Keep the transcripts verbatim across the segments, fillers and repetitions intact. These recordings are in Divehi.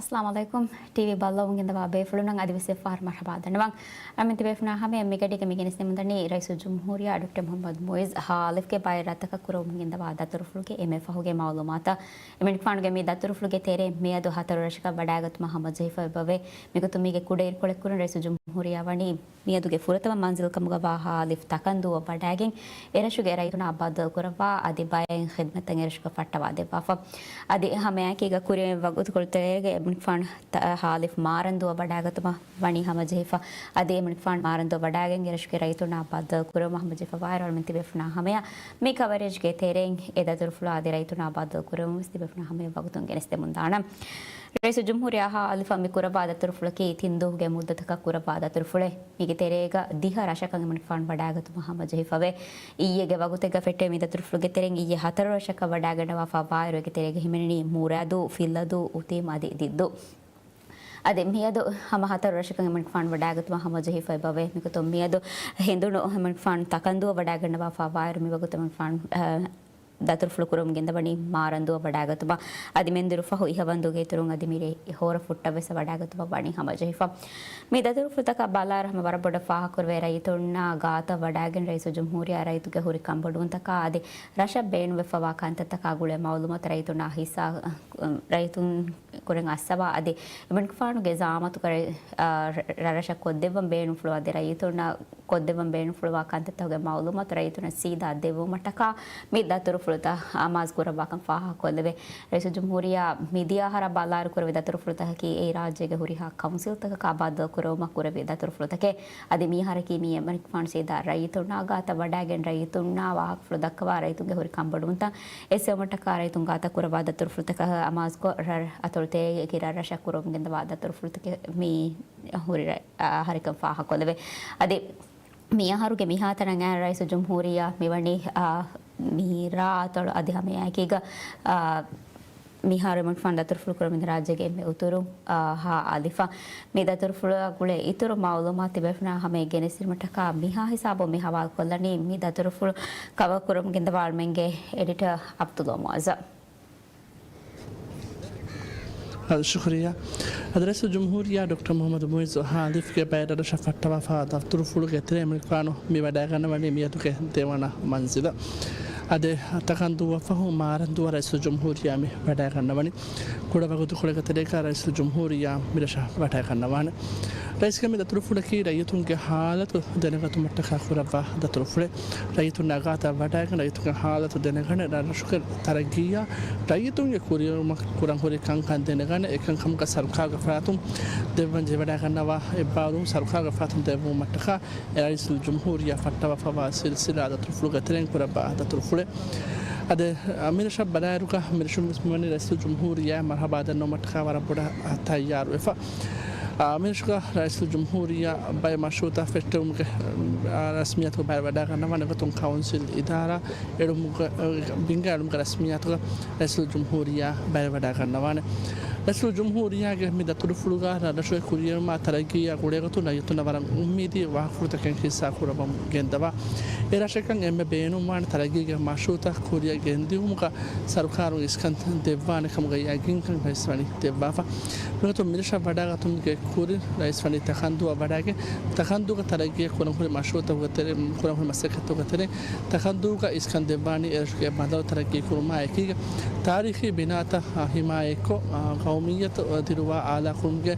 އައްސަލާމު ޢަލައިކުމް. ޓީވީ ބައްލަވަމުން ގެންދަވާ ބޭފުޅުންނަށް އަދިވެސް އެއްފަހަރު މަރުޙަބާ ދަންނަވަން. އަޅަމެން ތިބޭފުޅުންނާ ހަމަޔަށް މިގަޑީގަ މި ގެނެސްދެމުންދަނީ ރައީސުލްޖުމްހޫރިއްޔާ ޑޮކްޓަރ މުޙައްމަދު މުޢިއްޒު ހާލިފްގެ ބައެއް ރަށްތަކަށް ކުރަމުން ގެންދަވާ ދަތުރުފުޅުގެ އެންމެ ފަހުގެ މަޢުލޫމާތަށް. އެމަނިކުފާނުގެ މި ދަތުރުފުޅުގެ ތެރޭ މިއަދު ހަތަރު ރަށަކަށް ވަޑާގަތުމަށް ހަމަޖެހިފައި އެބަވޭ. މިގޮތުން މީގެ ކުޑައިރުކޮޅެއްކުރަން ރައީސުލްޖުމްހޫރިއްޔާ ވަނީ މިއަދުގެ ފުރަތަމަ މަންޒިލް ކަމުގަ ވާ ހާލިފް ތަކަންދޫއަށް ވަޑާގެން އެރަށުގެ ރައްޔިތުންނާ ބައްދަލުކުރައްވާ އަދި ބައެއް ޚިދްމަތްތައް އެރަށުގަ ފައްޓަވާ ދެއްވާފަ. އަދި ހަމައެކީގަ ކުރިން ވަގުތުކޮޅުތެރޭގަ އެމަނިކުފާނު ތަ-، ހާލިފް މާރަންދޫއަށް ވަޑާގަތުމަށް ވަނީ ހަމަޖެހިފަ. އަދި އެމަނިކުފާނު މާރަންދޫއަށް ވަޑާގެން އެރަށުގެ ރައްޔިތުންނާ ބައްދަލުކުރުމަށް ހަމަޖެހިފަ ވާއިރު އަޅަމެން ތިބޭފުޅުންނާ ހަމަޔަށް މި ކަވަރޭޖްގެ ތެރެއިން އެ ދަތުރުފުޅާ އަދި ރައްޔިތުންނާ ބައްދަލުކުރުމަށް ވެސް ތިބޭފުޅުންނާ ހަމަޔަށް ވަގުތުން ގެނެސްދެމުންދާނަން. ރައީސުލްޖުމްހޫރިއްޔާ ހާލިފަށް މި ކުރައްވާ ދަތުރުފުޅަކީ ތިން ދުވަހުގެ މުއްދަތަކަށް ކުރައްވާ ދަތުރުފުޅެއް. މީގެ ތެރޭގަ ދިހަ ރަށަކަށް އެމަނިކުފާނު ވަޑާގަތުމަށް ހަމަޖެހިފަވޭ. އިއްޔެގެ ވަގުތެއްގަ ފެއްޓެވި މި ދަތުރުފުޅުގެ ތެރެއިން އިއްޔެ ހަތަރު ރަށަކަށް ވަޑާގަންނަވާފަ ވާއިރު އޭގެ ތެރޭގަ ހިމެނެނީ މުރާދު، ފިއްލަދޫ، އުތީމް އަދި ދިއްދޫ. އަދި މިއަދު ހަމަ ހަތަރު ރަށަކަށް އެމަނިކުފާނު ވަޑާގަތުމަށް ހަމަޖެހިފައި އެބަވޭ. މިގޮތުން މިއަދު ހެނދުނު އެމަނިކުފާނު ތަކަންދޫއަށް ވަޑާގަންނަވާފަ ވާއިރު މިވަގުތު އެމަނިކުފާނު، އަ، ދަތުރުފުޅު ކުރަމުން ގެންދަވަނީ މާރަންދޫއަށް ވަޑާގަތުމަށް. އަދި މެންދުރު ފަހު އިހަވަންދޫގެ އިތުރުން އަދި މިރޭ ހޯރަ ފުއްޓަށް ވެސް ވަޑާގަތުމަށް ވަނީ ހަމަޖެހިފަ. މި ދަތުރުފުޅުތަކަށް ބަލާއިރު ހަމަ ވަރަށް ބޮޑަށް ފާހަގަކުރެވޭ ރައްޔިތުންނާ ގާތަށް ވަޑާގެން ރައީސުލްޖުމްހޫރިއްޔާ ރައްޔިތުންގެ ހުރި ކަންބޮޑުވުންތަކާ އަދި ރަށަށް ބޭނުންވެފަވާ ކަންތައްތަކާ ގުޅޭ މައުލޫމާތު ރައްޔިތުންނާ ހިއްސާ، ރައްޔިތުން ކުރިން އައްސަވާ އަދި އެމަނިކުފާނުގެ ޒަޢާމަތުގަ ރަށްރަށަށް ކޮށްދެއްވަން ބޭނުންފުޅުވާ އަދި ރައްޔިތުންނަށް ކޮށްދެއްވަން ބޭނުންފުޅުވާ ކަންތައްތަކުގެ މައުލޫމާތު ރައްޔިތުންނަށް ސީދާ ދެއްވުމަށްޓަކާ މި ދަތުރުފުޅުތައް އަމާޒު ކުރައްވާކަން ފާހަގަކޮށްލެވޭ. ރައީސުލްޖުމްހޫރިއްޔާ މިދިޔަ އަހަރަށް ބަލާއިރު ކުރެއްވި ދަތުރުފުޅުތަކަކީ އެއީ ރާއްޖޭގެ ހުރިހާ ކައުންސިލްތަކަކާ ބައްދަލުކުރެވުމަށް ކުރެއްވި ދަތުރުފުޅުތަކެއް. އަދި މި އަހަރަކީ މީ އެމަނިކުފާނު ސީދާ ރައްޔިތުންނާ ގާތަށް ވަޑާގެން ރައްޔިތުންނާ ވާހަކަފުޅު ދައްކަވާ ރައްޔިތުންގެ ހުރި ކަންބޮޑުވުންތައް އެއްސެވުމަށްޓަކާ ރައްޔިތުން ގާތަށް ކުރައްވާ ދަތުރުފުޅުތަކަށް އަމާޒުކޮށް ރަށް އަތޮޅު ތެރޭގެ ކިރަށް ރަށަށް ކުރަމުން ގެންދަވާ ދަތުރުފުޅުތަކެއް މި ހުރި ރަ-، އަހަރެކަން ފާހަގަކޮށްލެވޭ. އަދި މި އަހަރުގެ މިހާތަނަށް އައި ރައީސުލްޖުމްހޫރިއްޔާ މިވަނީ، އާ، މި ރާ އަތޮޅު އަދި ހަމައެކީގަ، އާ، މިހާރު އެމަނިކުފާނު ދަތުރުފުޅު ކުރަމުން ރާއްޖޭގެ އެންމެ އުތުރު، އާ، ހާ އަލިފަ. މި ދަތުރުފުޅާ ގުޅޭ އިތުރު މައުލޫމާތު ތިބޭފުޅުންނާ ހަމަޔަށް ގެނެސްދިނުމަށްޓަކާ މިހާ ހިސާބުން މި ހަވާލުކޮށްލަނީ މި ދަތުރުފުޅު ކަވަރ ކުރަމުން ގެންދަވާ އަޅަމެންގެ އެޑިޓަރ ޢަބްދުﷲ މުޢައްޒަ. ޝުކުރިއްޔާ. އަދި ރައީސުލްޖުމްހޫރިއްޔާ ޑޮކްޓަރ މުޙައްމަދު މުޢިއްޒު ހާލިފްގެ ބައެއް ރަށަށް ފައްޓަވާފަ ދަތުރުފުޅުގެ ތެރޭ އެމަނިކުފާނު މި ވަޑާގަންނަވަނީ މިއަދުގެ ދެވަނަ މަންޒިލަށް. އަދި ތަކަންދޫއަށްފަހު މާރަންދޫއަށް ރައީސުލްޖުމްހޫރިއްޔާ މި ވަޑާގަންނަވަނީ. ކުޑަވަގުތުކޮޅެއްގެ ތެރޭގަ ރައީސުލްޖުމްހޫރިއްޔާ މިރަށަށް ވަޑާގަންނަވާނެ. ރައީސްގެ މި ދަތުރުފުޅަކީ ރައްޔިތުންގެ ހާލަތު ދެނެގަތުމަށްޓަކާ ކުރައްވާ ދަތުރުފުޅެއް. ރައްޔިތުންނާ ގާތަށް ވަޑާގެން ރައްޔިތުންގެ ހާލަތު ދެނެގަނެ، ރަށުގެ ތަރައްގީއާ ރައްޔިތުންގެ ކުރިއެރުމަށް ކުރަން ހުރި ކަންކަން ދެނެގަނެ، އެކަންކަމުގަ ސަރުކާރުގެ ފަރާތުން ދެއްވަން ޖެހިވަޑާގަންނަވާ އެއްބާރުލުން ސަރުކާރުގެ ފަރާތުން ދެއްވުމަށްޓަކާ އެ ރައީސުލްޖުމްހޫރިއްޔާ ފައްޓަވާފަވާ ސިލްސިލާ ދަތުރުފުޅުގެ ތެރެއިން ކުރައްވާ ދަތުރުފުޅެއް. އަދި މިރަށަށް ބަލާއިރުގަ މިރަށުން ވެސް މިވަނީ ރައީސުލްޖުމްހޫރިއްޔާ މަރުޙަބާ ދަންނަވުމަށްޓަކާ ވަރަށް ބޮޑަށް ތައްޔާރުވެފަ. އާ، މިރަށުގަ ރައީސުލްޖުމްހޫރިއްޔާ ބައެއް މަޝްރޫޢުތައް ފެއްޓެވުމުގެ، އާ، ރަސްމިއްޔާތުގަ ބައިވެވަޑާގަންނަވާނެ. އެގޮތުން ކައުންސިލް އިދާރާ އެޅުމުގަ، ބިންގާ އެޅުމުގެ ރަސްމިއްޔާތުގަ ރައީސުލްޖުމްހޫރިއްޔާ ބައިވެވަޑާގަންނަވާނެ. ރައީސުލްޖުމްހޫރިއްޔާގެ މި ދަތުރުފުޅުގަ ރަށުގެ ކުރިއެރުމާ ތަރައްގީއާ ގުޅޭގޮތުން ރައްޔިތުންނަށް ވަރަށް އުއްމީދީ ވާހަކަފުޅުތަކެއް ހިއްސާ ކުރައްވަމުން ގެންދަވާ. އެ ރަށަކަށް އެންމެ ބޭނުންވާނެ ތަރައްގީގެ މަޝްރޫޢުތައް ކުރިއަށް ގެންދިއުމުގަ ސަރުކާރުން އިސްކަން ދެއްވާނެ ކަމުގައި ޔަގީންކަން ރައީސް ވަނީ ދެއްވާފަ. މިގޮތުން މިރަށަށް ވަޑާގަތުމުގެ ކުރިން ރައީސް ވަނީ ތަކަންދޫއަށް ވަޑާގެން، ތަކަންދޫގެ ތަރައްގީއަށް ކުރަން ހުރި މަޝްރޫޢުތަކުގެ ތެރެ-، ކުރަން ހުރި މަސައްކަތްތަކުގެ ތެރެއިން ތަކަންދޫގަ އިސްކަން ދެއްވާނީ އެރަށުގެ ބަނދަރު ތަރައްގީ ކުރުމާ އެކީގަ، ތާރީޚީ ބިނާތައް ހިމާޔަތްކޮށް، ޤައުމިއްޔަތު ދިރުވާ އާލާކުރުމުގެ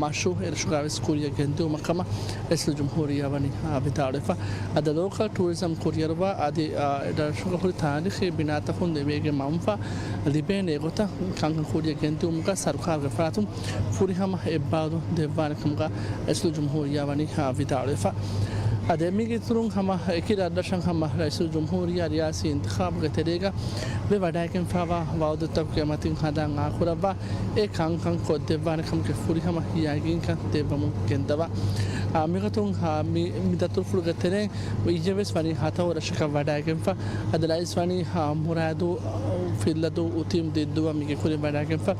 މަޝްރޫޢު އެރަށުގަ ވެސް ކުރިއަށް ގެންދިއުމަށް ކަމަށް ރައީސުލްޖުމްހޫރިއްޔާ ވަނީ ވިދާޅުވެފަ. އަދި ލޯކަލް ޓޫރިޒަމް ކުރިއަރުވާ އަދި އެރަށުގަ ހުރި ތާރީޚީ ބިނާތަކުން ދެމޭގެ މަންފާ ލިބޭނެ ގޮތަށް ކަންކަން ކުރިއަށް ގެންދިއުމުގަ ސަރުކާރުގެ ފަރާތުން ފުރިހަމަ އެއްބާރުލުން ދެއްވާނެ ކަމުގަ ރައީސުލްޖުމްހޫރިއްޔާ ވަނީ ވިދާޅުވެފަ. އަދި މީގެ އިތުރުން ހަމަ އެކި ރަށްރަށަށް ހަމަ ރައީސުލްޖުމްހޫރިއްޔާ ރިޔާސީ އިންތިޚާބުގެ ތެރޭގަ ވެވަޑައިގެންފަވާ ވައުދުތަކުގެ މަތިން ހަނދާން އާކުރައްވާ އެ ކަންކަން ކޮށްދެއްވާނެ ކަމުގެ ފުރިހަމަ ޔަގީންކަން ދެއްވަމުން ގެންދަވާ. އާ، މިގޮތުން، އާ، މި، މި ދަތުރުފުޅުގެ ތެރެއިން އިއްޔެ ވެސް ވަނީ ހަތަރު ރަށަކަށް ވަޑައިގެންފަ. އަދި ރައީސް ވަނީ، އާ، މުރާދޫ، އާ، ފިއްލަދޫ، އުތީމް ދިއްދޫއަށް މީގެ ކުރިން ވަޑައިގެންފަ.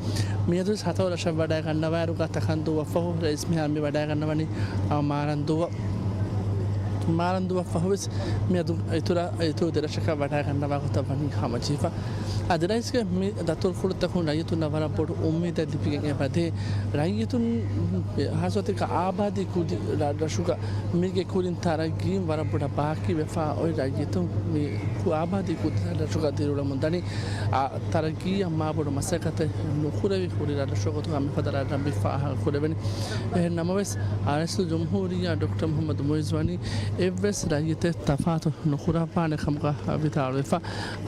މިއަދު ވެސް ހަތަރު ރަށަށް ވަޑައިގަންނަވާއިރުގަ ތަކަންދޫއަށްފަހު ރައީސް މިހާރު މި ވަޑައިގަންނަވަނީ، އާ، މާރަންދޫއަށް. މާރަންދޫއަށް ފަހުވެސް މިއަދު އިތުރަށް، އިތުރު ދެރަށަކަށް ވަޑައިގަންނަވާ ގޮތަށް ވަނީ ހަމަޖެހިފަ. އަދި ރައީސްގެ މި ދަތުރުފުޅުތަކުން ރައްޔިތުންނަށް ވަރަށް ބޮޑު އުއްމީދެއް ލިބިގެން އެބަދޭ. ރައްޔިތުން ހާއްސަ ގޮތެއްގަ އާބާދީ ކުދި ރަށްރަށުގަ މީގެ ކުރިން ތަރައްގީން ވަރަށް ބޮޑަށް ބާކީވެފަ އޮތް ރައްޔިތުން މި އާބާދީ ކުދި ރަށްރަށުގަ ދިރިއުޅެމުން ދަނީ. އާ، ތަރައްގީއަށް މާބޮޑު މަސައްކަތެއް ނުކުރެވި ހުރި ރަށްރަށުގެ ގޮތުގަ މިފަދަ ރަށްރަށް މި ފާހަގަކުރެވެނީ. އެހެން ނަމަވެސް، ރައީސުލްޖުމްހޫރިއްޔާ ޑޮކްޓަރ މުޙައްމަދު މުޢިއްޒު ވަނީ އެއްވެސް ރައްޔިތެއް ތަފާތު ނުކުރައްވާނެ ކަމުގަ ވިދާޅުވެފަ.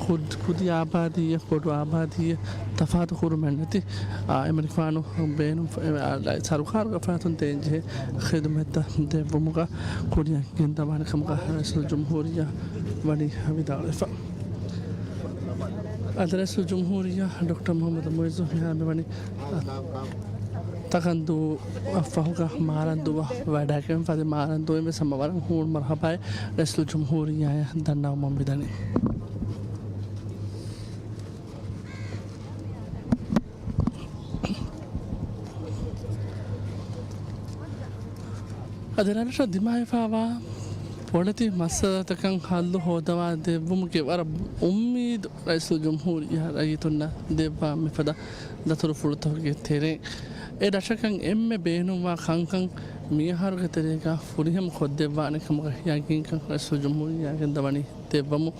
ކުދި، ކުދި އާބާދީއެއް، ބޮޑު އާބާދީއެއް ތަފާތު ކުރުމެއް ނެތި، އާ، އެމަނިކުފާނު ބޭނުން، އެ، އާ، ސަރުކާރުގެ ފަރާތުން ދޭންޖެހޭ ޚިދުމަތްތައް ދެއްވުމުގަ ކުރިއަށް ގެންދަވާނެ ކަމުގަ ރައީސުލްޖުމްހޫރިއްޔާ ވަނީ ވިދާޅުވެފަ. އަދި ރައީސުލްޖުމްހޫރިއްޔާ ޑޮކްޓަރ މުޙައްމަދު މުޢިއްޒު މިހާރު މިވަނީ ތަކަންދޫއަށް ފަހުގަ މާރަންދޫއަށް ވަޑައިގެން ފަދަ މާރަންދޫއިން ވެސް ހަމަ ވަރަށް ހޫނު މަރުޙަބާއެއް ރައީސުލްޖުމްހޫރިއްޔާއަށް ދަންނަވަމުން މިދަނީ. އަދި ރަށްރަށަށް ދިމާވެފަވާ ބޮޑެތި މައްސަލަތަކަށް ހައްލު ހޯދަވާ ދެއްވުމުގެ ވަރަށް އުއްމީދު ރައީސުލްޖުމްހޫރިއްޔާ ރައްޔިތުންނަށް ދެއްވާ މިފަދަ ދަތުރުފުޅުތަކުގެ ތެރެއިން އެ ރަށަކަށް އެންމެ ބޭނުންވާ ކަންކަން މިއަހަރުގެ ތެރޭގަ ފުރިހަމަ ކޮށްދެއްވާނެ ކަމުގެ ޔަގީންކަން ރައީސުލްޖުމްހޫރިއްޔާ ގެންދަވަނީ ދެއްވަމުން.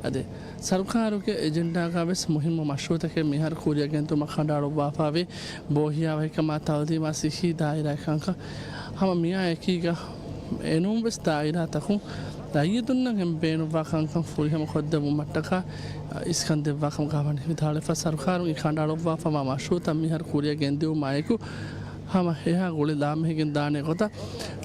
އަދި ސަރުކާރުގެ އެޖެންޑާގަ ވެސް މުހިއްމު މަޝްރޫއުތަކެއް މިހާރު ކުރިއަށް ގެންދިއުމަށް ކަނޑައަޅުއްވާފައިވޭ. ބޯހިޔާވަހިކަމާ، ތައުލީމާ، ސިއްހީ ދާއިރާ ކަންކަން ހަމަ މިއާ އެކީގަ އެނޫން ވެސް ދާއިރާތަކުން ރައްޔިތުންނަށް އެންމެ ބޭނުންވާ ކަންކަން ފުރިހަމަ ކޮށްދެއްވުމަށްޓަކާ އިސްކަން ދެއްވާ ކަމުގަ ވަނީ ވިދާޅުވެފަ. ސަރުކާރުން އެ ކަނޑައަޅުއްވާފަވާ މަޝްރޫއުތައް މިހާރު ކުރިއަށް ގެންދިއުމާއެކު ހަމަ އެހާ ގުޅި ލާމެހިގެން ދާނެ ގޮތަށް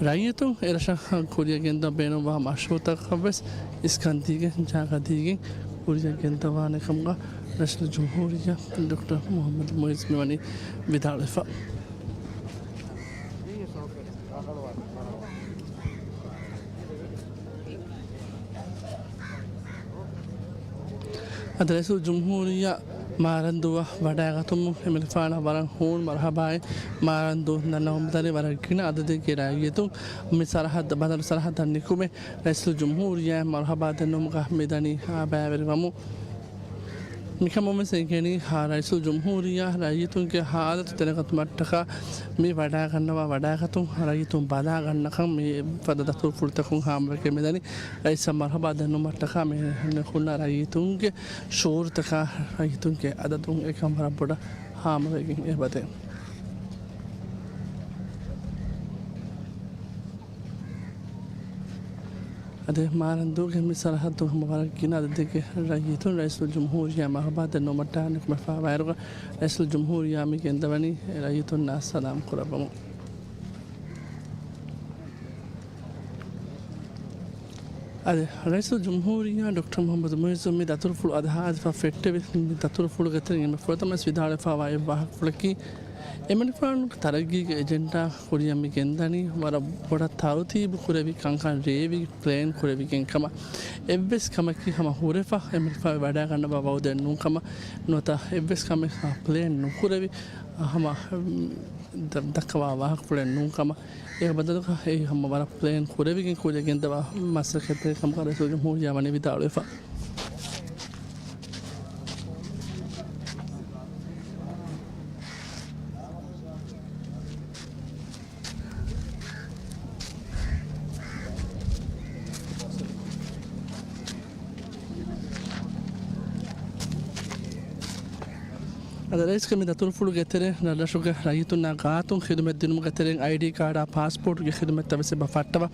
ރައްޔިތުން އެ ރަށަށް ކުރިއަށް ގެންދަވާ ބޭނުންވާ މަޝްރޫއުތަކަށް ވެސް އިސްކަން ދީގެން، ޖާގަ ދީގެން ކުރިއަށް ގެންދަވާނެ ކަމުގަ ރައީސުލްޖުމްހޫރިއްޔާ ޑޮކްޓަރ މުޙައްމަދު މުޢިއްޒު މިވަނީ ވިދާޅުވެފަ. އަދި ރައީސުލްޖުމްހޫރިއްޔާ މާރަންދޫއަށް ވަޑައިގަތުމުން އެމަނިކުފާނަށް ވަރަށް ހޫނު މަރުޙަބާއެއް. މާރަންދޫ ދަންނަވަމުންދަނީ ވަރަށް ގިނަ އަދަދެއްގެ ރައްޔިތުން މި ސަރަހައްދަށް، ބަނދަރު ސަރަހައްދަށް ނިކުމެ، ރައީސުލްޖުމްހޫރިއްޔާއަށް މަރުޙަބާ ދަންނަވުމުގަ މިދަނީ ބައިވެރިވަމުން. މިކަމުން ވެސް އެނގެނީ، ހާ، ރައީސުލްޖުމްހޫރިއްޔާ ރައްޔިތުންގެ ހާލަތު ދެނެގަތުމަށްޓަކާ މި ވަޑައިގަންނަވާ ވަޑައިގަތުން ރައްޔިތުން ބަލާގަންނަކަން މި ފަދަ ދަތުރުފުޅުތަކުން ހާމަވެގެން މިދަނީ. ރައީސަށް މަރުޙަބާ ދަންނަވުމަށްޓަކާ މި ހުންނަ ރައްޔިތުންގެ ޝުޢޫރުތަކާ ރައްޔިތުންގެ އަދަދުން އެކަން ވަރަށް ބޮޑަށް ހާމަވެގެން އެބަދޭ. އަދި މާރަންދޫގެ މި ސަރަހައްދުން ހަމަ ވަރަށް ގިނަ އަދަދެއްގެ ރައްޔިތުން ރައީސުލްޖުމްހޫރިއްޔާ މަރުޙަބާ ދަންނަވުމަށްޓަކާ ނިކުމެފަވާއިރުގަ، ރައީސުލްޖުމްހޫރިއްޔާ މި ގެންދަވަނީ ރައްޔިތުންނާ ސަލާމް ކުރައްވަމުން. އަދި ރައީސުލްޖުމްހޫރިއްޔާ ޑޮކްޓަރ މުޙައްމަދު މުޢިއްޒު މި ދަތުރުފުޅު އަދި ހާއިރުފަ ފެއްޓެވި މި ދަތުރުފުޅުގެ ތެރެއިން އެންމެ ފުރަތަމަ ވެސް ވިދާޅުވެފަވާ އެއް ވާހަކަފުޅަކީ، އެމަނިކުފާނުގެ ތަރައްގީގެ އެޖެންޑާ ކުރިއަށް މި ގެންދަނީ ވަރަށް ބޮޑަށް ތަރުތީބު ކުރެވި ކަންކަން ރޭވި ޕްލޭން ކުރެވިގެން ކަމަށް. އެއްވެސް ކަމަކީ ހަމަ ހުރެފަ އެމަނިކުފާ ވަޑައިގަންނަވާ ވައުދެއް ނޫން ކަމަށް. ނުވަތަ އެއްވެސް ކަމެއް ހަމަ ޕްލޭން ނުކުރެވި ހަމަ ދަ-، ދައްކަވާ ވާހަކަފުޅެއް ނޫން ކަމަށް. އެ ބަދަލުގަ އެ ހަމަ ވަރަށް ޕްލޭން ކުރެވިގެން ކުރިއަށް ގެންދަވާ މަސައްކަތެއް ކަމަކަށް ރައީސުލްޖުމްހޫރިއްޔާ ވަނީ ވިދާޅުވެފަ. އަދި ރައީސްގެ މި ދަތުރުފުޅުގެ ތެރެއިން ރަށްރަށުގެ ރައްޔިތުންނާ ގާތުން ޚިދުމަތް ދިނުމުގެ ތެރެއިން އައިޑީ ކާޑާ ޕާސްޕޯޓްގެ ޚިދުމަތްތައް ވެސް އެބަ ފައްޓަވާ.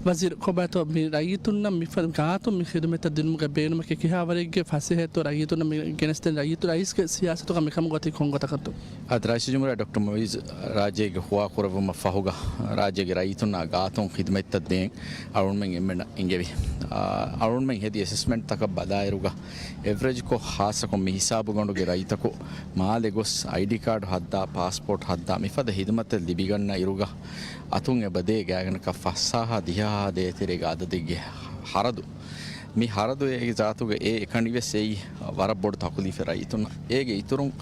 ވަޒީރު، ކޮބާތޯ މި ރައްޔިތުންނަށް މި ފަދަ ގާތުން މި ޚިދުމަތްތައް ދިނުމުގެ ބޭނުމަކީ ކިހާވަރެއްގެ ފަސޭހައެއްތޯ ރައްޔިތުންނަށް މި ގެނެސްދޭން ރައްޔިތު-، ރައީސްގެ ސިޔާސަތުގަ މިކަމުގަ އޮތީ ކޮން ގޮތަކަށްތޯ؟ އަދި ރައީސުލްޖުމްހޫރިއްޔާ ޑޮކްޓަރ މުޢިއްޒު ރާއްޖޭގެ ހުވާ ކުރެއްވުމަށް ފަހުގަ، ރާއްޖޭގެ ރައްޔިތުންނާ ގާތުން ޚިދުމަތްތައް ދޭން އަޅުގަނޑުމެން އެންމެނަށް އިނގެވި. އާ، އަޅުގަނޑުމެން ހެދި އެސެސްމަންޓްތަކަށް ބަލާއިރުގަ، އެވްރެޖްކޮށް ހާއްސަކޮށް މި ހިސާބުގަނޑުގެ ރަށްތަކު މާލެ ގޮސް އައިޑީ ކާޑު ހައްދާ، ޕާސްޕޯޓް ހައްދާ، މިފަދަ ހިދުމަތެއް ލިބިގަންނަ އިރުގަ، އަތުން އެބަ ދޭ ގާތްގަނޑަކަށް ފަސްހާހާ ދިހަހާ ދޭތެރޭގެ އަދަދެއްގެ ހަރަދު މި ހަރަދު އޭގެ ޒާތުގަ އެ އެކަނިވެސް އެއީ ވަރަށް ބޮޑު ތަކުލީފެއް ރައްޔިތުންނަށް. އޭގެ އިތުރުން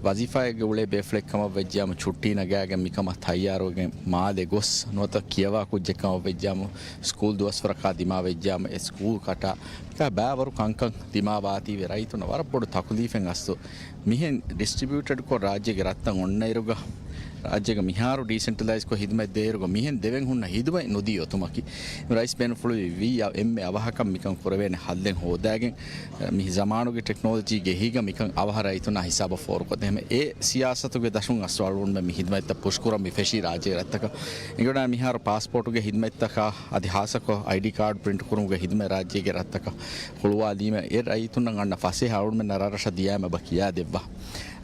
ވަޒީފާއެއްގަ އުޅޭ ބޭފުޅެއް ކަމަށް ވެއްޖާމަ، ޗުއްޓީ ނަގާގެން މިކަމަށް ތައްޔާރުވެގެން މާލެ ގޮސް ނުވަތަ ކިޔަވާ ކުއްޖެއް ކަމަށް ވެއްޖާމަ، ސްކޫލް ދުވަސްވަރަކާ ދިމާވެއްޖާމަ، އެ ސްކޫލް ކަޓާ، މިކާ ބައިވަރު ކަންކަން ދިމާވާތީވެ ރައްޔިތުންނަށް ވަރަށް ބޮޑު ތަކުލީފެއް އަސްލު. މިހެން ޑިސްޓްރިބިއުޓެޑްކޮށް ރާއްޖޭގެ ރަށްތައް އޮންނައިރުގަ، ރާއްޖޭގަ މިހާރު ޑީސެންޓަލައިޒްކޮށް ހިދުމަތް ދޭއިރުގަ މިހެން ދެވެން ހުންނަ ހިދުމަތް ނުދީ އޮތުމަކީ. ރައީސް ބޭނުންފުޅުވި ވީ އެންމެ އަވަހަކަށް މިކަން ކުރެވޭނެ ހައްލެއް ހޯދާގެން، މި ޒަމާނުގެ ޓެކްނޮލޮޖީ ޖެހިގަ މިކަން އަވަހަށް ރައްޔިތުންނާ ހިސާބަށް ފޯރުކޮށްދޭ. ހަމަ އެ ސިޔާސަތުގެ ދަށުން އަސްލު އަޅުގަނޑުމެން މި ހިދުމަތްތައް ޕުޝްކުރަން މި ފެށީ ރާއްޖޭގެ ރަށްތަކަށް. އެނގިވަޑާ މިހާރު ޕާސްޕޯޓުގެ ހިދުމަތްތަކާ އަދި ހާއްސަކޮށް އައިޑީ ކާޑް ޕްރިންޓް ކުރުމުގެ ހިދުމަތް ރާއްޖޭގެ ރަށްތަކަށް ހުޅުވާލީމަ، އެ ރައްޔިތުންނަށް އަންނަ ފަސޭހަ އަޅުގަނޑުމެންނަށް ރަށްރަށަށް ދިޔާމަ އެބަ ކިޔާދެއްވާ.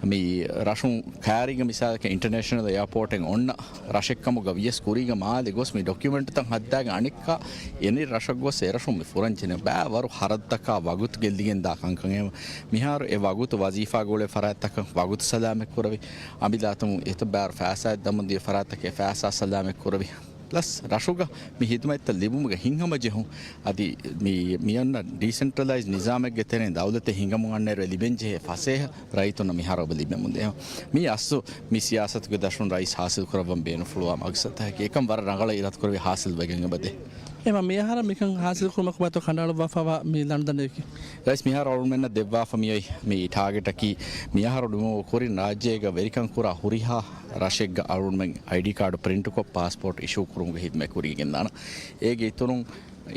މި ރަށުން ކައިރީގަ މިސާލަކަށް އިންޓަރނޭޝަނަލް އެއާޕޯޓެއް އޮންނަ ރަށެއްކަމުގަ ވިޔަސް، ކުރީގަ މާލެ ގޮސް މި ޑޮކިއުމެންޓްތައް ހައްދާގެން އަނެއްކާ އެނި ރަށަށް ގޮސް އެރަށުން މި ފުރަންޖެހޭ ބައިވަރު ހަރަދުތަކާ ވަގުތު ގެއްލިގެން ދާ ކަންކަން. އެ މިހާރު އެ ވަގުތު ވަޒީފާގަ އުޅޭ ފަރާތްތަކަށް ވަގުތު ސަލާމަތް ކުރެވި، އަމިއްލަ އަތުން އެތައް ބައިވަރު ފައިސާއެއް ދަމުން ދިޔަ ފަރާތްތަކެއް ފައިސާ ސަލާމަތް ކުރެވި. ޕްލަސް ރަށުގަ މި ހިދުމަތްތައް ލިބުމުގެ ހިތްހަމަޖެހުން އަދި މި، މިއޮންނަ ޑީސެންޓްރަލައިޒް ނިޒާމެއްގެ ތެރެއިން ދައުލަތެއް ހިނގަމުން އަންނައިރު ލިބެންޖެހޭ ފަސޭހަ ރައްޔިތުންނަށް މިހާރު އެބަ ލިބެމުންދޭ. މީ އަސްލު މި ސިޔާސަތުގެ ދަށުން ރައީސް ހާސިލް ކުރައްވަން ބޭނުންފުޅުވާ މަގްސަދަކީ. އެކަން ވަރަށް ރަނގަޅަށް އިރާދަކުރެވި ހާސިލް ވެގެން އެބަދޭ. އެމަ މިއަހަރަށް މިކަން ހާސިލް ކުރުމަކު ބައިތޯ ކަނޑައަޅުއްވާފައިވާ މި ލަނޑުދަނޑަކީ؟ ރައީސް މިހާރު އަޅުގަނޑުމެންނަށް ދެއްވާފަ މިއޮތް މި ޓާގެޓަކީ، މިއަހަރު ނިމުމުގެ ކުރިން ރާއްޖޭގަ ވެރިކަން ކުރާ ހުރިހާ ރަށެއްގަ އަޅުގަނޑުމެން އައިޑީ ކާޑު ޕްރިންޓުކޮށް، ޕާސްޕޯޓް އިޝޫ ކުރުމުގެ ހިދުމަތް ކުރިއަށް ގެންދާނަން. އޭގެ އިތުރުން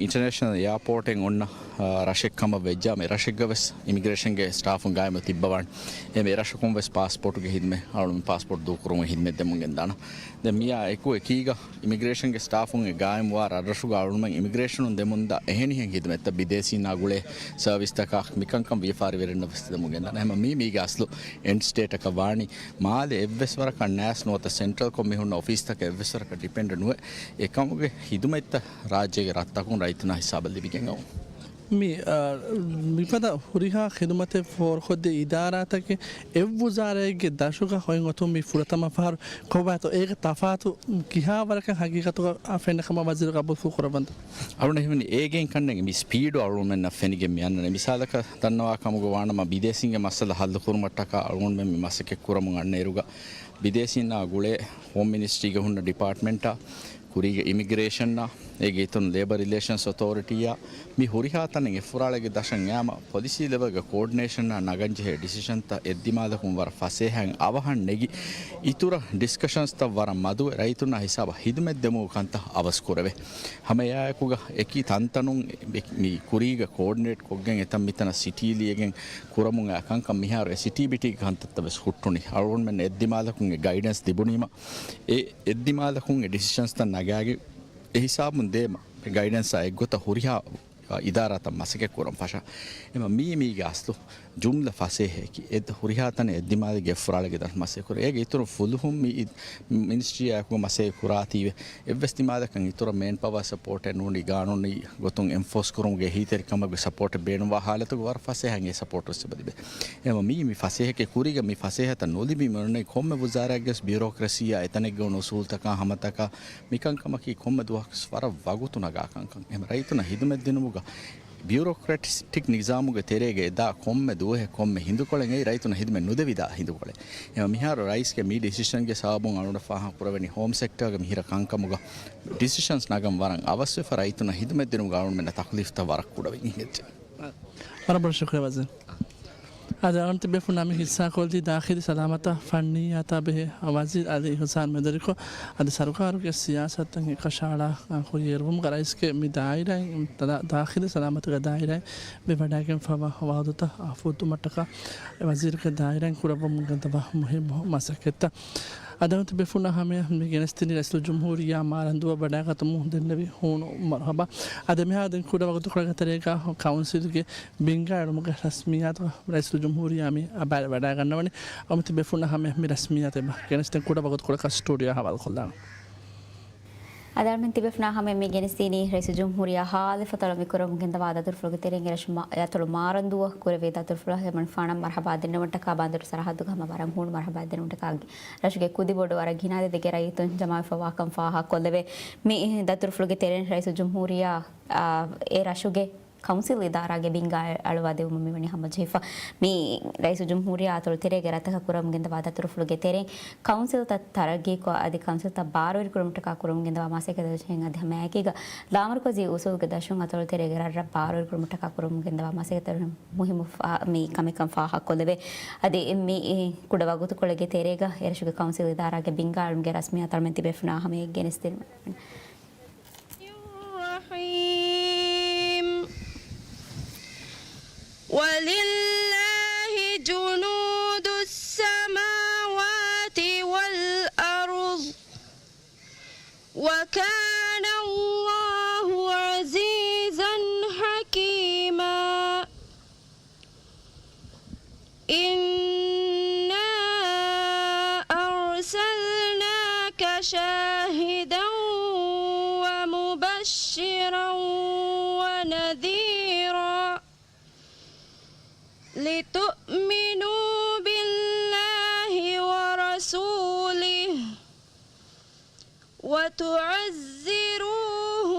އިންޓަރނޭޝަނަލް އެއާޕޯޓެއް އޮންނަ، އާ، ރަށެއް ކަމަށް ވެއްޖާ، މި ރަށެއްގަ ވެސް އިމިގްރޭޝަންގެ ސްޓާފުން ގާއިމު ތިއްބަވާނެ. އެ މި ރަށަކުން ވެސް ޕާސްޕޯޓުގެ ހިދުމަތް، އަޅުގަނޑު ޕާސްޕޯޓް ދޫކުރުމުގެ ހިދުމަތް ދެމުން ގެންދާނަން. ދެން މިއާ އެކު އެކީގަ އިމިގްރޭޝަންގެ ސްޓާފުން އެ ގާއިމުވާ ރަށްރަށުގަ އަޅުގަނޑުމެން އިމިގްރޭޝަނުން ދެމުންދާ އެހެނިހެން ހިދުމަތްތައް ބިދޭސީންނާ ގުޅޭ ސަރވިސްތަކާ މިކަންކަން ވިޔަފާރިވެރިންނަށް ވެސް ދެމުން ގެންދާނެ. ހަމަ މީ މީގެ އަސްލު އެންޑް ސްޓޭޓަކަށް ވާނީ. މާލެ އެއްވެސް ވަރަކަށް ނާސް ނުވަތަ ސެންޓްރަލްކޮށް މި ހުންނަ އޮފީސްތަކަށް އެއްވެސް ވަރަކަށް ޑިޕެންޑް ނުވެ، އެކަމުގެ ހިދުމަތްތައް ރާއްޖޭގެ ރަށްތަކުން ރައްޔިތުންނާ ހިސާބަށް ލިބިގެން އައު. މި، އަ، މިފަދަ ހުރިހާ ޚިދުމަތެއް ފޯރުކޮށްދޭ އިދާރާތަކެއް އެއް ވުޒާރާއެއްގެ ދަށުގަ ހޮއިން އޮތުން މި ފުރަތަމަ ފަހަރު ކޮބާތޯ އޭގެ ތަފާތު ކިހާވަރަކަށް ހަގީގަތުގަ ފެންނަ ކަމަށް ވަޒީރު ގަބޫލު ކުރައްވަންތަ؟ އަޅުގަނޑަށް ހީވަނީ އޭގެން ކަންނޭނގެ މި ސްޕީޑު އަޅުގަނޑުމެންނަށް ފެނިގެން މި އަންނަނީ. މިސާލަކަށް ދަންނަވާ ކަމުގަ ވާނަމަ، ބިދޭސީންގެ މައްސަލަ ހައްލު ކުރުމަށްޓަކާ އަޅުގަނޑުމެން މި މަސައްކަތް ކުރަމުން އަންނައިރުގަ، ބިދޭސީންނާ ގުޅޭ ހޯމް މިނިސްޓްރީގަ ހުންނަ ޑިޕާޓްމަންޓާ، ކުރީގެ އިމިގްރޭޝަންއާ، އޭގެ އިތުރުން ލޭބަ ރިލޭޝަންސް އޮތޯރިޓީއާ، މި ހުރިހާ ތަނެއް އެއްފުރާޅެއްގެ ދަށަށް އައިމަ، ޕޮލިސީ ލެވެލްގެ ކޯޑިނޭޝަންއާ ނަގަންޖެހޭ ޑިސިޝަންތައް އެއްދިމާލަކުން ވަރަށް ފަސޭހައިން އަވަހަށް ނެގި، އިތުރަށް ޑިސްކަޝަންސްތައް ވަރަށް މަދުވެ، ރައްޔިތުންނާ ހިސާބަށް ހިދުމަތް ދެމުގެ ކަންތައް އަވަސް ކުރެވޭ. ހަމައެއާއެކުގަ އެކި ތަންތަނުން މި ކުރީގަ ކޯޑިނޭޓް ކޮށްގެން އެތަން މިތަނަށް ސިޓީ ލިޔެގެން ކުރަމުން އައި ކަންކަން މިހާރު އެ ސިޓީ ބިޓީގެ ކަންތައްތައް ވެސް ހުއްޓުނީ. އަޅުގަނޑުމެން އެއްދިމާލަކުން އެ ގައިޑެންސް ލިބުނީމަ، އެ އެއްދިމާލަކުން އެ ޑިސިޝަންސްތައް ނަގާގެ އެ ހިސާބުން ދޭމަ، ގައިޑެންސާ އެއްގޮތަށް ހުރިހާ އިދާރާތައް މަސައްކަތް ކުރަން ފަށާ. އެމަ މީ މީގެ އަސްލު ޖުމްލަ ފަސޭހައަކީ، އެ ހުރިހާ ތަނެއް އެއްދިމާލެއްގެ އެއްފުރާޅެއްގެ ދަށު މަސައްކަތް ކުރޭ. އޭގެ އިތުރު ފުލުހުން މި މިނިސްޓްރީއާއެކު މަސައްކަތް ކުރާތީވެ، އެއްވެސް ދިމާލަކަށް އިތުރަށް މޭން ޕަވާ ސަޕޯޓެއް ނޫނީ ގާނޫނީ ގޮތުން އެންފޯސް ކުރުމުގެ އެހީތެރިކަމުގެ ސަޕޯޓެއް ބޭނުންވާ ހާލަތުގަ ވަރަށް ފަސޭހައިން އެ ސަޕޯޓް ވެސް އެބަ ލިބޭ. އެމަ މީ މި ފަސޭހައަކީ ކުރީގަ މި ފަސޭހަތައް ނުލިބީ މިއޮންނަނީ ކޮންމެ ވުޒާރާއެއްގެ ވެސް ބިއުރޯކްރަސީއާ އެތަނެއްގަ އޮންނަ އުސޫލުތަކާ ހަމަތަކާ މިކަންކަމަކީ ކޮންމެ ދުވަހަކުވެސް ވަރަށް ވަގުތު ނަގާ ކަންކަން. އެހެން ރައްޔިތުންނަށް ހިދުމަތް ދިނުމުގަ ބިއުރޯކްރެޓިކް ނިޒާމުގެ ތެރޭގަ އެދާ ކޮންމެ ދުވަހެއް ކޮންމެ ހިނދުކޮޅެއް އެއީ ރައްޔިތުންނަށް ހިދުމަތް ނުދެވިދާ ހިނދުކޮޅެއް. އެމަ މިހާރު ރައީސްގެ މި ޑިސިޝަންގެ ސަބަބުން އަޅުގަނޑަށް ފާހަގަ ކުރެވެނީ ހޯމް ސެކްޓާގެ މިހިރަ ކަންކަމުގަ ޑިސިޝަންސް ނަގަން ވަރަށް އަވަސްވެފަ ރައްޔިތުންނަށް ހިދުމަތް ދިނުމުގަ އަޅުގަނޑުމެންނަށް ތަކުލީފްތައް ވަރަށް ކުޑަވެގެން ހެއްޖެ. ވަރަށް ބޮޑަށް ޝުކުރިއްޔާ ވަޒީރު. އަދި އަޅުގަނޑު ތިބޭފުޅުންނާ މި ހިއްސާކޮށްލީ ދާޚިލީ ސަލާމަތާ ފަންނިއްޔާތާ ބެހޭ ވަޒީރު އަލީ އިޙުސާން މެދުވެރިކޮށް، އަދި ސަރުކާރުގެ ސިޔާސަތުތައް އެކަށައަޅާ ކުރިއެރުވުމުގަ ރައީސްގެ މި ދާއިރާއިން، ދާ-، ދާޚިލީ ސަލާމަތުގެ ދާއިރާއިން ވެވަޑައިގެންފަވާ ވައުދުތައް ފުއްދުމަށްޓަކާ އެ ވަޒީރުގެ ދާއިރާއިން ކުރައްވަމުން ގެންދަވާ މުހިއްމު މަސައްކަތްތައް. އަދި އަޅުގަނޑު ތިބޭފުޅުންނާ ހަމަޔަށް މި ގެނެސްދިނީ ރައީސުލްޖުމްހޫރިއްޔާ މާރަންދޫއަށް ވަޑައިގަތުމުން ދެންނެވި ހޫނު މަރުހަބާ. އަދި މިހާ ދެން ކުޑަ ވަގުތުކޮޅެއްގެ ތެރޭގަ ކައުންސިލްގެ ބިންގާ އެޅުމުގެ ރަސްމިއްޔާތު ރައީސުލްޖުމްހޫރިއްޔާ މި އަބާލަ ވަޑައިގަންނަވަނީ. އަޅުގަނޑު ތިބޭފުޅުންނާ ހަމަޔަށް މި ރަސްމިއްޔާތު އެބަ ގެނެސްދޭން ކުޑަ ވަގުތުކޮޅަކަށް ސްޓޫޑިއޯ ހަވާލުކޮށްލާނަން. އަދި އަޅުގަނޑު ތިބޭފުޅުންނާ ހަމަޔަށް މި ގެނެސްދިނީ ރައީސުލްޖުމްހޫރިއްޔާ ހާލިފަތަޅު މި ކުރަމުން ގެންދަވާ ދަތުރުފުޅުގެ ތެރެއިން އެރަށު މާ-، އަތޮޅު މާރަންދޫއަށް ކުރެވޭ ދަތުރުފުޅަށް ހެމަން ފާނަށް މަރުހަބާ ދެންނެވުމަށްޓަކާ ބަނދުރު ސަރަހައްދުގަ ހަމަ ވަރަށް ހޫނު މަރުހަބާ ދެންނެވުމަށްޓަކާ ރަށުގެ ކުދިބޮޑު ވަރަށް ގިނަ އަދަދެއްގެ ރައްޔިތުން ޖަމާވެފަވާކަން ފާހަގަކޮށްލެވޭ. މި ދަތުރުފުޅުގެ ތެރެއިން ރައީސުލްޖުމްހޫރިއްޔާ، އާ، އެ ރަށުގެ ކައުންސިލް އިދާރާގެ ބިންގާ އަޅުވާ ދެވުމަށް މިވަނީ ހަމަޖެހިފަ. މި ރައީސުލްޖުމްހޫރިއްޔާ އަތޮޅު ތެރޭގެ ރަށްތަކަށް ކުރަމުން ގެންދަވާ ދަތުރުފުޅުގެ ތެރެއިން ކައުންސިލްތައް ތަރައްގީކޮށް، އަދި ކައުންސިލްތައް ބާރުވެރިކުރުމަށްޓަކާ ކުރަމުން ގެންދަވާ މަސައްކަތްތަކުގެ އަދި ހަމައެކީގަ ލާމަރުކަޒީ އުސޫލުގެ ދަށުން އަތޮޅު ތެރޭގެ ރަށްރަށް ބާރުވެރިކުރުމަށްޓަކާ ކުރަމުން ގެންދަވާ މަސައްކަތްތަކުގެ މުހިއްމު ފާ-، މި ކަމެއްކަން ފާހަގަކޮށްލެވޭ. އަދި މި ކުޑަ ވަގުތުކޮޅެއްގެ ތެރޭގަ އެރަށުގެ ކައުންސިލް އިދާރާގެ ބިންގާ އަޅުމުގެ ރަސްމިއްޔާތު އަޅުމެން ތިބޭފުޅުންނާ ހަމަޔަށް ގެނެސްދިނުމަށް. الرحيم. ولله جنود السماوات والأرض وكان الله عزيزا حكيما. إنا أرسلناك شاهدا ومبشرا ونذيرا لتؤمنوا بالله ورسوله وتعزروه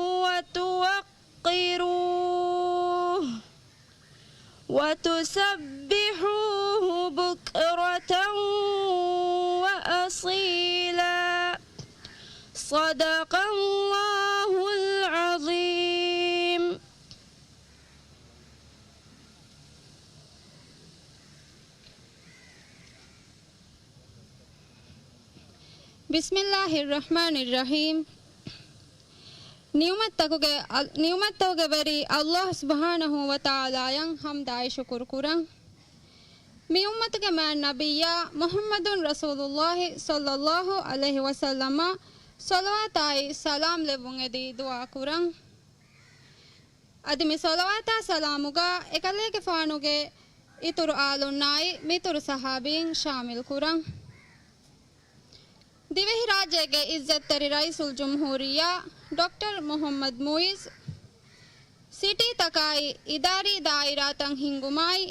وتوقروه وتسبحوه بكرة وأصيلا. صدق الله العظيم. بسم الله الرحمن الرحيم. ނިޢުމަތްތަކުގެ، ނިޢުމަތްތަކުގެ ވެރި ﷲ ސުބްޙާނަހޫ ވަތަޢާލާއަށް ޙަމްދާއި ޝުކުރު ކުރަން. މި އުއްމަތުގެ މާތް ނަބިއްޔާ މުޙައްމަދު ރަސޫލުﷲ ޞައްލަﷲ ޢަލައިހި ވަސައްލަމަށް ޞަލަވާތާއި ސަލާމް ލެއްވުން އެދި ދުޢާ ކުރަން. އަދި މި ޞަލަވާތާ ސަލާމުގަ އެކަލޭގެފާނުގެ އިތުރު އާލުންނާއި މިތުރު ޞަޙާބީން ޝާމިލް ކުރަން. ދިވެހިރާއްޖޭގެ ޢިއްޒަތްތެރި ރައީސުލްޖުމްހޫރިއްޔާ ޑޮކްޓަރ މުޙައްމަދު މުޢިއްޒު، ސިޓީތަކާއި އިދާރީ ދާއިރާތައް ހިންގުމާއި،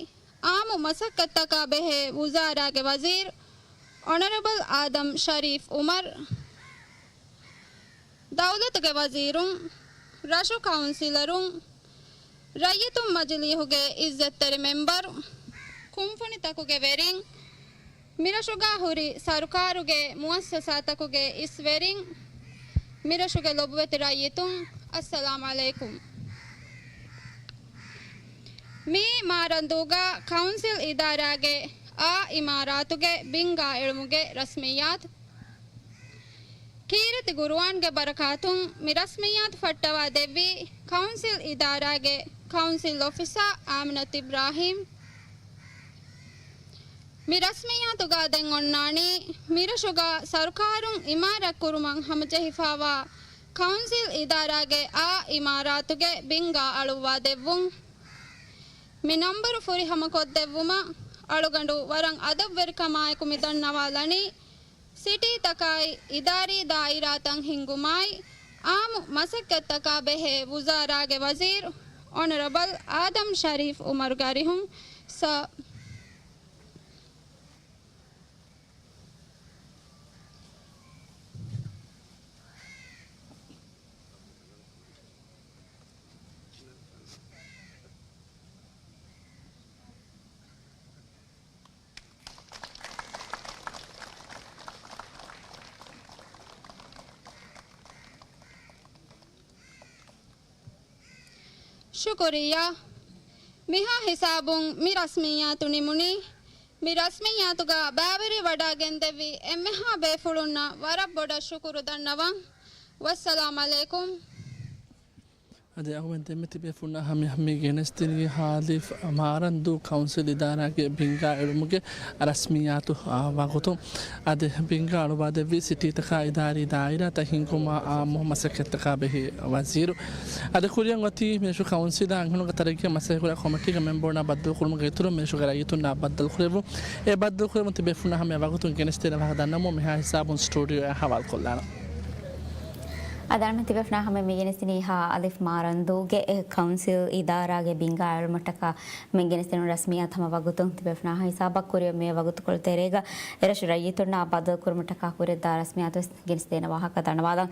އާއްމު މަސައްކަތްތަކާ ބެހޭ ވުޒާރާގެ ވަޒީރު އޮނަރަބަލް އާދަމް ޝަރީފް އުމަރު، ދައުލަތުގެ ވަޒީރުން، ރަށު ކައުންސިލަރުން، ރައްޔިތުން މަޖިލީހުގެ ޢިއްޒަތްތެރި މެމްބަރު، ކުންފުނިތަކުގެ ވެރިން، މިރަށުގާ ހުރި ސަރުކާރުގެ މުއައްސަސާތަކުގެ އިސްވެރިން، މިރަށުގެ ލޮބުވެތި ރައްޔިތުން، އައްސަލާމް ޢަލައިކުމް. މިއީ މާރަންދޫގަ ކައުންސިލް އިދާރާގެ އާ އިމާރާތުގެ ބިންގާ އެޅުމުގެ ރަސްމިއްޔާތު. ކީރިތި ގުރުއާންގެ ބަރަކާތުން މި ރަސްމިއްޔާތު ފައްޓަވާ ދެއްވީ ކައުންސިލް އިދާރާގެ ކައުންސިލް އޮފިސަރ އާމިނަތު އިބްރާހީމް. މި ރަސްމިއްޔާތުގަ ދެން އޮންނާނީ މިރަށުގަ ސަރުކާރުން އިމާރާތް ކުރުމަށް ހަމަޖެހިފައިވާ ކައުންސިލް އިދާރާގެ އާ އިމާރާތުގެ ބިންގާ އަޅުއްވާ ދެއްވުން. މި ނަންބަރު ފުރިހަމަކޮށްދެއްވުމަށް އަޅުގަނޑު ވަރަށް އަދަބުވެރިކަމާއެކު މި ދަންނަވާލަނީ، ސިޓީތަކާއި އިދާރީ ދާއިރާތައް ހިންގުމާއި، އާއްމު މަސައްކަތްތަކާ ބެހޭ ވުޒާރާގެ ވަޒީރު އޮނަރަބަލް އާދަމް ޝަރީފް އުމަރުގެ އަރިހުން ސަ. ޝުކުރިއްޔާ. މިހާ ހިސާބުން މި ރަސްމިއްޔާތު ނިމުނީ. މި ރަސްމިއްޔާތުގަ ބައިވެރިވަޑައިގެންދެއްވި އެންމެހާ ބޭފުޅުންނަށް ވަރަށް ބޮޑަށް ޝުކުރު ދަންނަވަން. ވައްސަލާމް ޢަލައިކުމް. އަދި އަހުމެދް ދެންމެ ތިބޭފުޅުންނާ ހަމަޔަށް މި ގެނެސްދިނީ ހާލިފް މާރަންދޫ ކައުންސިލް އިދާރާގެ ބިންގާ އެޅުމުގެ ރަސްމިއްޔާތު، އާ، ވަގުތު. އަދި ބިންގާ އަޅުވާދެއްވީ ސިޓީތަކާ އިދާރީ ދާއިރާތައް ހިންގުމާ އާއްމު މަސައްކަތްތަކާ ބެހޭ ވަޒީރު. އަދި ކުރިއަށް އޮތީ މިރަށު ކައުންސިލާ އަންހެނުންގެ ތަރައްގީއަށް މަސައްކަތްކުރާ ކޮމިޓީގެ މެމްބަރުންނާ ބައްދަލުކުރުމުގެ އިތުރުން މިރަށުގެ ރައްޔިތުންނާ ބައްދަލުކުރެއްވުން. އެ ބައްދަލުކުރެއްވުން ތިބޭފުޅުންނާ ހަމަޔަށް ވަގުތުން ގެނެސްދޭނެ ވާހަކަ ދަންނަވަމުން މިހާ ހިސާބުން ސްޓޫޑިއޯއަށް ހަވާލުކޮށްލާނަން. އަދާންމެ ތިބެފްނާ ހަމަ މި ގެނެސްދިނީ ހާ އަލިފް މާރަންދޫގެ ކައުންސިލް އިދާރާގެ ބިންގާ އަޅުމަށްޓަކާ މި ގެނެސްދިނުން ރަސްމިއްޔާތު ހަމަ ވަގުތުން ތިބެފްނާ ހިސާބަށް ކުރިއަށް މި ވަގުތުކޮޅު ތެރޭގަ އެރަށު ރައްޔިތުންނާ ބައްދަލު ކުރުމަށްޓަކާ ކުރިއަށްދާ ރަސްމިއްޔާތު ވެސް ގެނެސްދޭނެ ވާހަކަ ދަންނަވާލަން.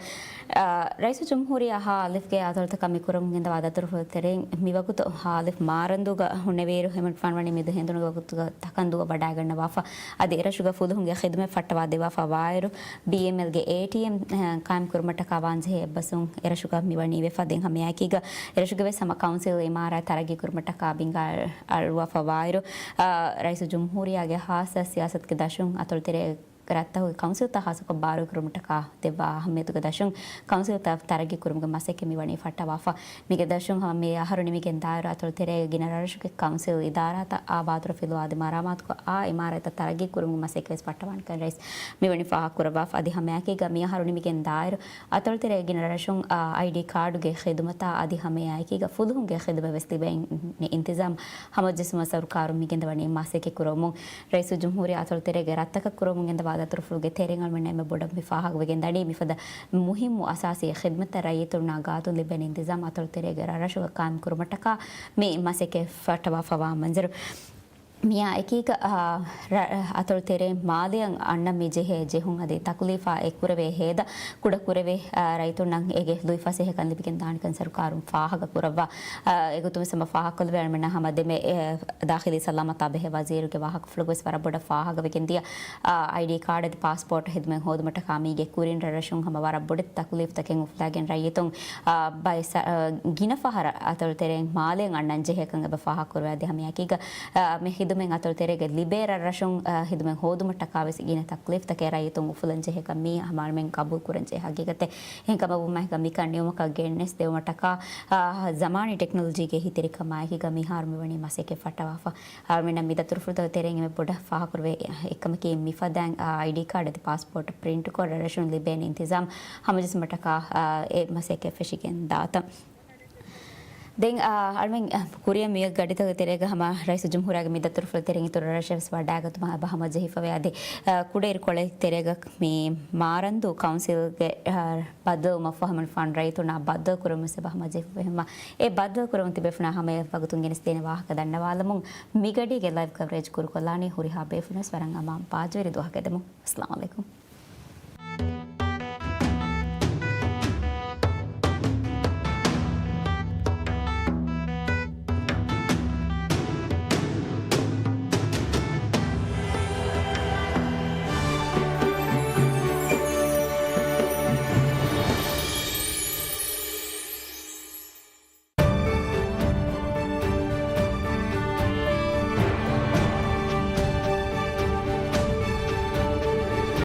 އާ، ރައީސުލްޖުމްހޫރިއްޔާ ހާ އަލިފްގެ އަތޮޅުތަކަށް މި ކުރަމުން ގެންދަވާ ދަތުރުފުޅު ތެރެއިން މިވަގުތު ހާ އަލިފް މާރަންދޫގަ ހުންނެވިއިރު ހެމަން ފާންވަނީ މި ދުހެންދުނު ވަގުތުގަ ތަކަން ދުވަ ވަޑައިގަންނަވާފަ. އަދި އެރަށުގަ ފުލުހުންގެ ޚިދުމަތް ފައްޓަވާ ދެއްވާފަ ވާއިރު، ބީއެމްއެލްގެ އޭޓީއެމް، އަ، ކާއިމް ކުރުމަށްޓަކާ ވާންޖެހޭ އެއްބަސްވުން އެރަށުގަ މިވަނީ ވެފަ. ދެން ހަމައެކީގަ އެރަށުގެ ވެސް ހަމަ ކައުންސިލް އިމާރާތް ތަރައްގީ ކުރުމަށްޓަކާ ބިންގާ އަޅުވާފަ ވާއިރު، އަ، ރައީސުލްޖުމްހޫރިއްޔާގެ ހާއްސަ ސިޔާސަތުގެ ދަށުން އަތޮޅު ތެރޭ ރަށްތަކުގެ ކައުންސިލްތައް ހާއްސަކޮށް ބާރުވެ ކުރުމަށްޓަކާ ދެއްވާ އަހައްމިޔަތުގެ ދަށުން ކައުންސިލްތައް ތަރައްގީ ކުރުމުގެ މަސައްކަތް މިވަނީ ފައްޓަވާފަ. މީގެ ދަށުން ހަމަ މި އަހަރު ނިމިގެން ދާއިރު އަތޮޅު ތެރޭގެ ގިނަ ރަށުގެ ކައުންސިލް އިދާރާތައް އާ ބާތުރަ ފިލުވާ އަދި މަރާމާތުކޮށް އާ އިމާރާތްތައް ތަރައްގީ ކުރުމުގެ މަސައްކަތް ވެސް ފައްޓަވާނެކަން ރައީސް މިވަނީ ފާހަގަ ކުރައްވާފަ. އަދި ހަމައެކީގަ މި އަހަރު ނިމިގެން ދާއިރު އަތޮޅު ތެރޭގެ ގިނަ ރަށުން އާ އައިޑީ ކާޑުގެ ޚިދުމަތާ އަދި ހަމައެއާއެކީގަ ފުލުހުންގެ ޚިދުމަތް ވެސް ލިބޭނެ އިންތިޒާމް ހަމަޖެއްސުމަށް ސަރުކާރުން މިގެންދަވަނީ މަސައްކަތް ކުރަމުން. ރައީސުލްޖުމްހޫރިއްޔާ އަތޮޅު ތެރޭގެ ރަށްތަކަށް ކުރަމުން ގެންދަވާ ދަތުރުފުޅުގެ ތެރެއިން އަޅުމެންނަށް އެންމެ ބޮޑަށް މި ފާހަގަވެގެން ދަނީ، މިފަދަ މުހިއްމު އަސާސީ ޚިދުމަތްތައް ރައްޔިތުންނާ ގާތުން ލިބޭނެ އިންތިޒާމް އަތޮޅު ތެރޭގެ ރަށްރަށުގަ ޤާއިމް ކުރުމަށްޓަކާ މި މަސައްކަތް ފައްޓަވާފަވާ މަންޒަރު. މިއާ އެކީގަ، އާ، ރަ-، އަތޮޅު ތެރޭ މާލެއަށް އަންނަން މި ޖެހޭ ޖެހުން އަދި ތަކުލީފާ އެއްކުރެވޭ ހޭދަ ކުޑަކުރެވޭ، އާ، ރައްޔިތުންނަށް އޭގެ ލުއިފަސޭހަކަން ލިބިގެން ދާނެކަން ސަރުކާރުން ފާހަގަ ކުރައްވާ. އާ، އެގޮތުން ވެސް ހަމަ ފާހަގަކޮށްލެވޭ އަޅުމެންނަށް ހަމަ ދެމެ، އެ، ދާޚިލީ ސަލާމަތާ ބެހޭ ވަޒީރުގެ ވާހަކަފުޅުގަ ވެސް ވަރަށް ބޮޑަށް ފާހަގަވެގެން ދިޔަ، އާ، އައިޑީ ކާޑް އަދި ޕާސްޕޯޓް ހިދުމަތް ހޯދުމަށްޓަކާ މީގެ ކުރިން ރަށްރަށުން ހަމަ ވަރަށް ބޮޑެތި ތަކުލީފުތަކެއް އުފުލާގެން ރައްޔިތުން، އާ، ބައެއް ސަ-، އާ، ގިނަ ފަހަރަށް އަތޮޅު ތެރެއިން މާލެއަށް އަންނަން ޖެހޭކަން އެބަ ފާހަގަކުރެވޭ. އަދި ހަމައެކީގަ، އާ، މި ހިދުމަތް އަތޮޅު ތެރޭގަ ލިބޭ ރަށްރަށުން، އާ، ހިދުމަތް ހޯދުމަށްޓަކާ ވެސް ގިނަ ތަކުލީފުތަކެއް ރައްޔިތުން އުފުލަން ޖެހޭކަން މީ ހަމަ އަޅުމެން ގަބޫލު ކުރަން ޖެހޭ ހަގީގަތެއް. އެހެންކަމަށް ވުމާއެކީގަ މިކަން ނިމުމަކަށް ގެނެސްދެވުމަށްޓަކާ، އާ، ޒަމާނީ ޓެކްނޮލޮޖީގެ އެހީތެރިކަމާއެކީގަ މިހާރު މިވަނީ މަސައްކަތް ފައްޓަވާފަ. އަޅުމެންނަށް މި ދަތުރުފުޅުތައް ތެރެއިން އެންމެ ބޮޑަށް ފާހަގަކުރެވޭ އެއްކަމަކީ މިފަދައިން، އާ، އައިޑީ ކާޑް އަދި ޕާސްޕޯޓް ޕްރިންޓްކޮށް ރަށްރަށުން ލިބޭނެ އިންތިޒާމް ހަމަޖެއްސުމަށްޓަކާ، އާ، އެ މަސައްކަތް ފެށިގެން ދާތަން. ދެން، އާ، އަޅުމެން، އާ، ކުރިއަށް މި ގަޑިތަކުގެ ތެރޭގަ ހަމަ ރައީސުލްޖުމްހޫރިއްޔާގެ މި ދަތުރުފުޅު ތެރެއިން އިތުރު ރަށްރަށެއް ވެސް ވަޑައިގަތުމަށް އެބަ ހަމަޖެހިފަވޭ. އަދި، އާ، ކުޑައިރުކޮޅެއް ތެރޭގަ މި މާރަންދޫ ކައުންސިލްގެ، އާ، ބައްދަލުވުމަށްފަހު ހަމަ ރައްޔިތުންނާ ބައްދަލު ކުރުމަށް އެބަ ހަމަޖެހިފަވޭ. ހަމަ އެ ބައްދަލު ކުރަމުން ތިބޭފުޅުންނާ ހަމަޔަށް ވަގުތުން ގެނެސްދޭނެ ވާހަކަ ދަންނަވާލަމުން މިގަޑީގެ ލައިވް ކަވަރޭޖް ކުރުކޮށްލާނީ. ހުރިހާ ބޭފުޅުންވެސް ވަރަށް އަމާން ބާއްޖަވެރި ދުވަހަކަށް އެދެމުން. އައްސަލާމު ޢަލައިކުމް.